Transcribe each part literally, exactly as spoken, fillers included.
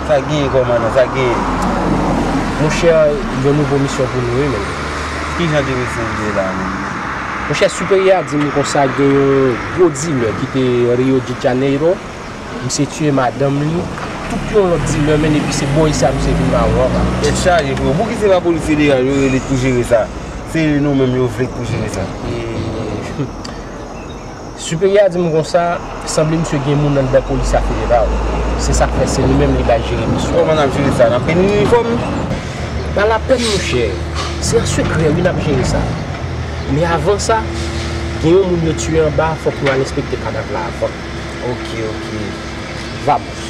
Sa genyen kòmandan, sa genyen. Monchè, yon nouvo misyon pou nou, wi, men. Ki jan de misyon w gen la menm? Monchè, siperyè a di m konsa gen yon gwo dilè ki te Rio de Janeiro. Misye tiye madanm li. Tout yon lòt dilè, men, epi se bò isi a misye vin mawon an. Tèt chaje, freo. Pouki se pa polis federal yo rele pou jere sa? Se nou menm yo vle pou jere sa. E, siperyè a di m konsa, sanble misye gen moun anndan polis la federal. Se sa k fè se nou menm li bay jere misyon. Kòman n ap jere sa? N ap pran inifòm? Pa lapèn, monchè. Se an sekrè, wi, n ap jere sa. Men avan sa, gen yon moun yo tiye anba, fòk nou al enspekte kadav la avan. Ok, ok. Vamos.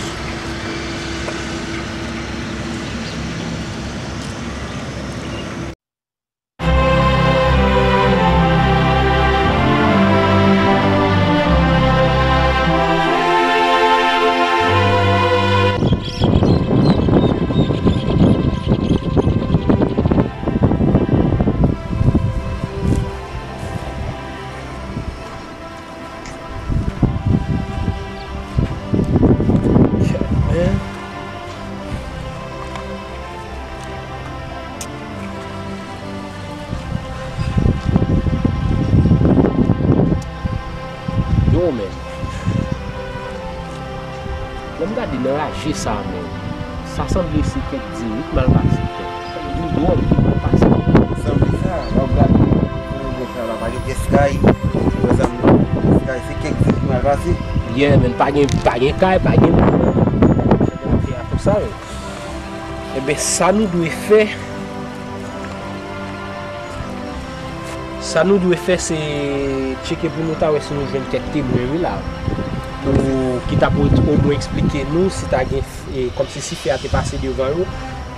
Yo, men. Lè m gade nan raje sa a, men, sa sanble se kèk diri k mal pase, kèk dwòg ki mal pase. Sanble sa, w ap gade, nan yon bon sa la, pa gen pyès kay, ou wè sa m di, pyès kay, se kèk diri k mal pase. Yeah, men, pa gen, pa gen kay, pa gen moun. Afè a konsa, men. Ebyen, sa nou dwe fè, sa nou dwe fè, se tcheke pou nou ta wè si nou jwenn kèk temwen, wi, la. Pou ki ta pou omwen eksplike nou si ta gen, e, kòmsi si fè a te pase devan yo,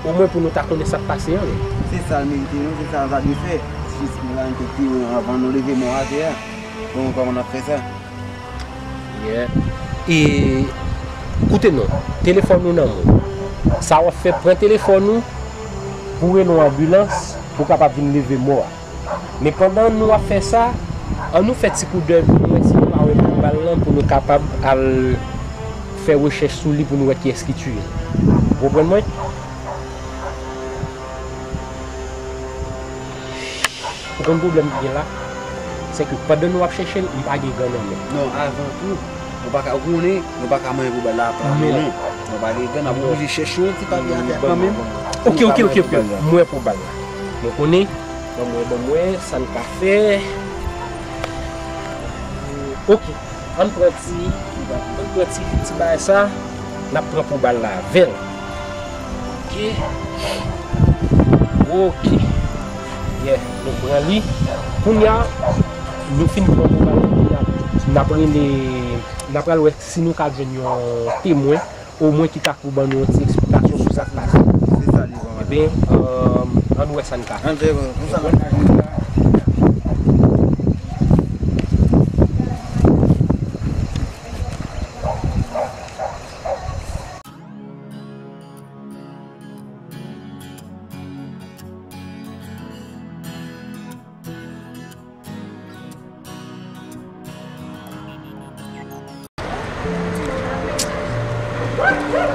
omwen pou nou ta konnen sa k pase an, wi. Se sa l merite, non, se sa l ta dwe fè. Jis pou jwenn kèk temwen anvan nou leve mò atè a. Bon, kòman n ap fè sa? Yeah. E, koute non, telefòn ou nan men w. Sa w ap fè, pran telefòn ou pou rele yon anbilans pou w kapab vin leve mò a. Men pandan nou ap fè sa, ann nou fè ti koudèy pou nou wè si nou pa wè poubal lan pou nou kapab al fè rechèch sou li pou nou wè kiyès ki tiye l. Ou konprann mwen? Ou konn pwoblèm ki gen la? Se ke pandan nou ap chèche l, m pa gen gan nan men m. Non, avan tou, nou pa ka, ou konnen, nou pa ka manyen poubal la apa men non. Nou pa gen gan, n ap oblije chèche yon ti papye atè kanmenm. Ok, ok, ok, ok. M wè poubal la. Mwen konnen, ban mwen, ban mwen, sa n ka fè. Ok. Ann pran ti, ann pran ti, ti bagay sa, n ap pran poubal la avè l. Ok. Ok. Yeah, nou pran li. Kounye a, nou fin pran poubal la, kounye a, n ap rele, n ap pral wè si nou ka jwenn yon temwen. Omwen ki ta pou ban nou yon ti eksplikasyon sou sa k pase. Se sa li vrèman. Ebyen, euh, ann wè sa n ka fè. Ann fè, bon, sa n ka fè.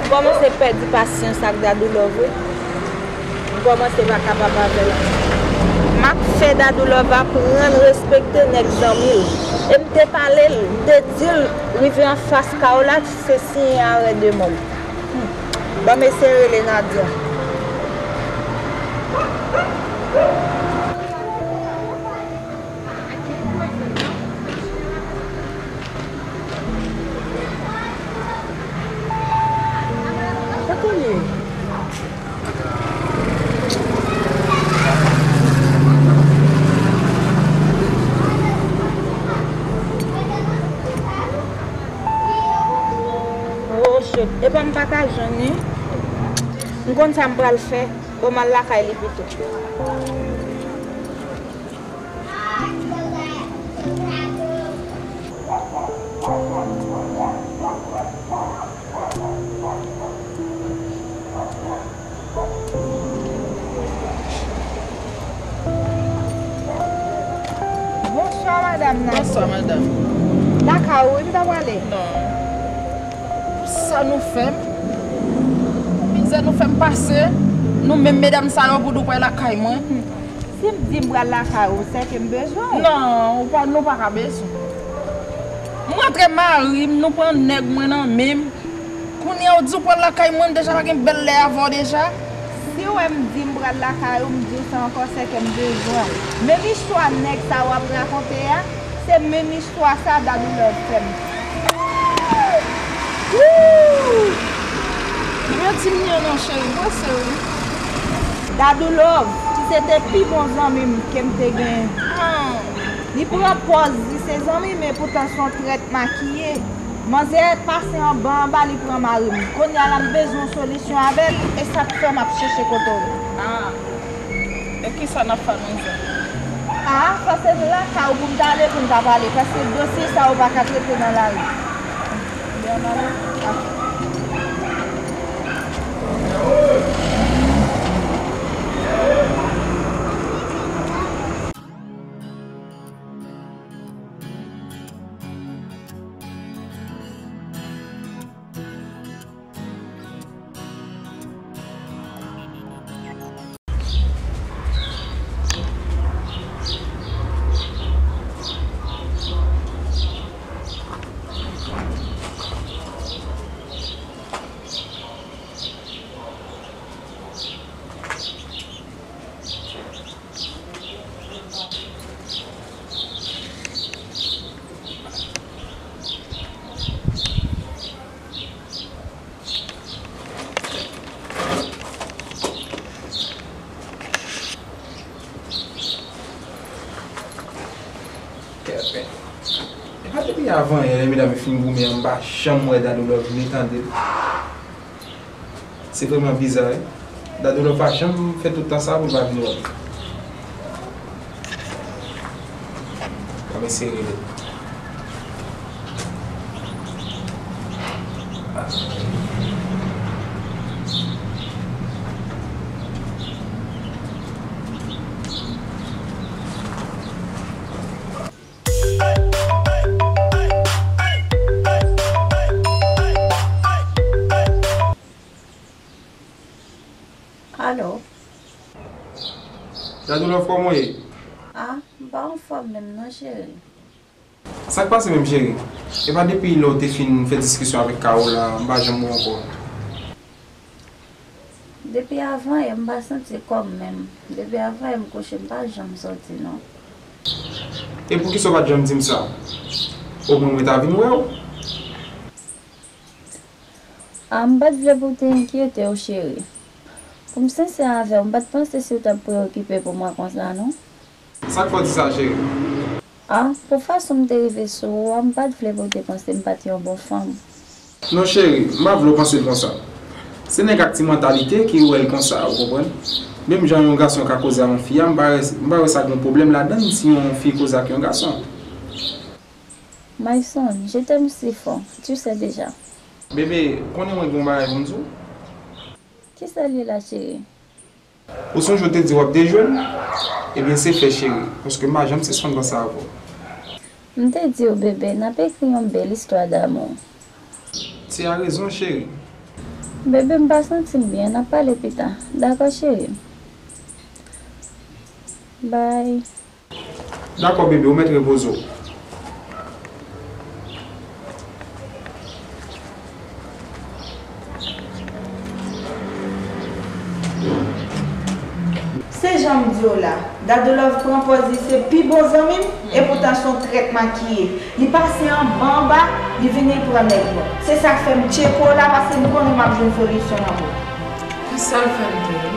M kòmanse pèdi pasyans ak Dadou Love wi. M kòmanse pa kapab avè l ankò. M ap fè Dadou Love aprann respekte nèg zanmi l. E m te pale l, m te di l, rive anfas Kaola, se siyen arè de mò l. Hmm. Ban m eseye rele Nadia. Kote l ye? Oh shit, epa m pa ka jwenn li. M konn sa m pral fè. Bon, m al lakay li pito. Bonswa, madanm nan. Bonswa, madanm. Lakay ou wi m ta prale? Non. Sa nou fè m? Nou fè m pase, nou menm medam sa yo, pou nou pral lakay mwen. Si m di m pral lakay ou, se ke m bezwen w. Non, ou pa, nou pa ka bezwen. M rantre mari m, nou pran nèg mwen nan men m. Kounye a ou di w pral lakay mwen, m deja pa gen bèl lè avè w deja. Si w wè m di m pral lakay ou, m di w sa ankò, se ke m bezwen w. Menm istwa nèg sa w ap rakonte a, se menm istwa sa Dadou Love fè m. Wouy! Ebyen di m li an non, cheri, panse wi. Dadou Love, ki se te pi bon zanmi m ke m te genyen. Ah. Li pran pòz li se zanmi m, epoutan se yon trèt makiye. Manzè pase anba anba, li pran mari m. Kounye a la, m bezwen yon solisyon avè l, e sa k fè m ap chèche kote w ye. Ah. E kisa n ap fè, manzè? Ah, fò se lakay ou pou m t ale pou n ta pale, paske dosye sa ou pa ka trete nan lari. Ebyen, ann ale. Ah. Kèpè. E pa depi avan yè, lè medam yo fin goumen an, m pa janm wè Dadou Love ni tande l. Se vrèman biza, wi. Dadou Love pa janm fè tout tan sa pou l pa vin wè m. Ban m eseye rele l. Alo? Dadou Love, kòman w ye? Ah, m pa anfòm menm non, cheri. Sa k pase menm, cheri? E pa depi lè w te fin fè diskisyon avèk Carol la, m pa janm wè w ankò. Depi avan yè, m pa santi kò m menm. Depi avan yè, m kouche, m pa janm sòti, non. E poukisa w pa t janm di m sa? Omwen mwen ta vin wè w. Ah, m pa t vle pou w te enkyete w, cheri. Pou m sensè avè w, m pa t panse si w t ap preyokipe pou mwen konsa, non. Sa k fè w di sa, cheri? Ah, pou fason m te rive sou ou a, m pa t vle pou w te panse m pa t yon bon fanm. Non, cheri, m pa vle w panse l konsa. Se nèg ak ti mantalite ki wè l konsa, ou konprann? Menm jan yon gason ka koze a yon fi a, m pa wè, m pa wè sa gen yon pwoblèm ladan l si yon fi koze ak yon gason. Myson, je t'aime si fort, tu sais déjà. Bebe, ou konnen mwen gen yon bagay pou m di w. Kisa l ye la, cheri? Ou sonje w te di w ap dejwenn? Ebyen, se fè, cheri, paske m pa janm sispann panse avè w. M te di w, bebe, n ap ekri yon bèl istwa damou. Tu as raison, cheri. Bebe, m pa santi m byen, n ap pale pita. Dakò, cheri? Bye. Dakò, bebe, ou mèt repoze w. Se jan m di w la, Dadou Love pran pòz li se pi bon zanmi m, epoutan se yon trèt makiye. Li pase anba anba, li vini pran nèg mwen. Se sa k fè m tcheke w la, paske m konnen m ap jwenn solisyon nan men w. Konsa l fè m tou wi.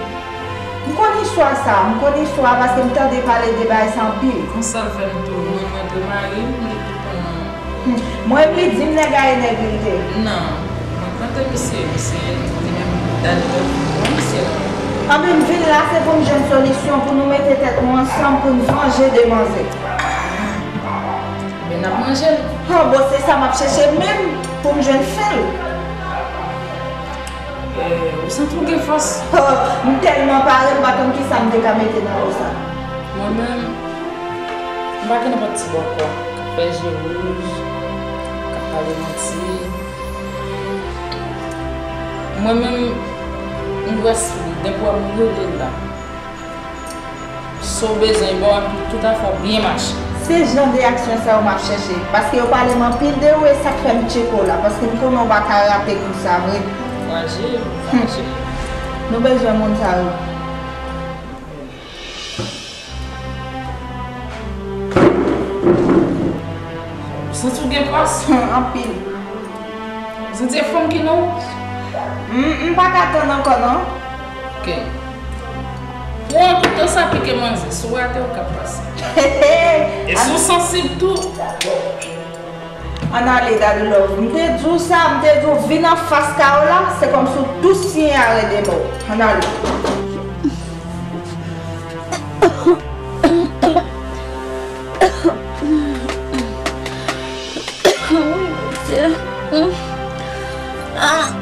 M konn istwa sa, m konn istwa a paske m tande pale de bagay sa anpil. Konsa l fè m tou, mwen, mwen te mari m, li te pran. Hmm, mwen, li di m nèg a e nèg li te. Non, mwen plante misye, misye, li menm Dadou Love pran misye. Anben, m vin la, se pou m jwenn solisyon, pou nou mete tèt nou ansanm, pou n vanje de manzè. Men n ap manje l. Oh, bon, se sa m ap chèche menm pou m jwenn fen l. Eh, ou santi w gen fòs? Oh, m tèlman pare, m pa konn kisa m te ka mete nan mo sa. Mwen menm, m pa gen nenpòt ti bòkò k ap fè je wouj, k ap pale manti. Mwen menm, M dwe sou li, depi w wè m rele l la. Sa w bezwen, li ba w tout afè w byen mache. Se jan de aksyon sa yo m ap chèche. Paske yo pale m anpil de ou, e sa k fè m tcheke w la. Paske m konnen w pa ka rate kou sa vre. Kouraje, kouraje. Nou bezwen moun sa yo. Ou santi w gen fòs? Anpil. Ou santi e fanm ki nan ou? M, m pa ka tann ankò, non. Ok. Pran kouto sa pike manzè, si w rate w ka pase. E si w sansib tou? Ann ale, Dadou Love. M te di w sa, m te di w vin anfas kay la, se kòmsi w dous siyen a rele mò. Ann ale. Wi, Bondye.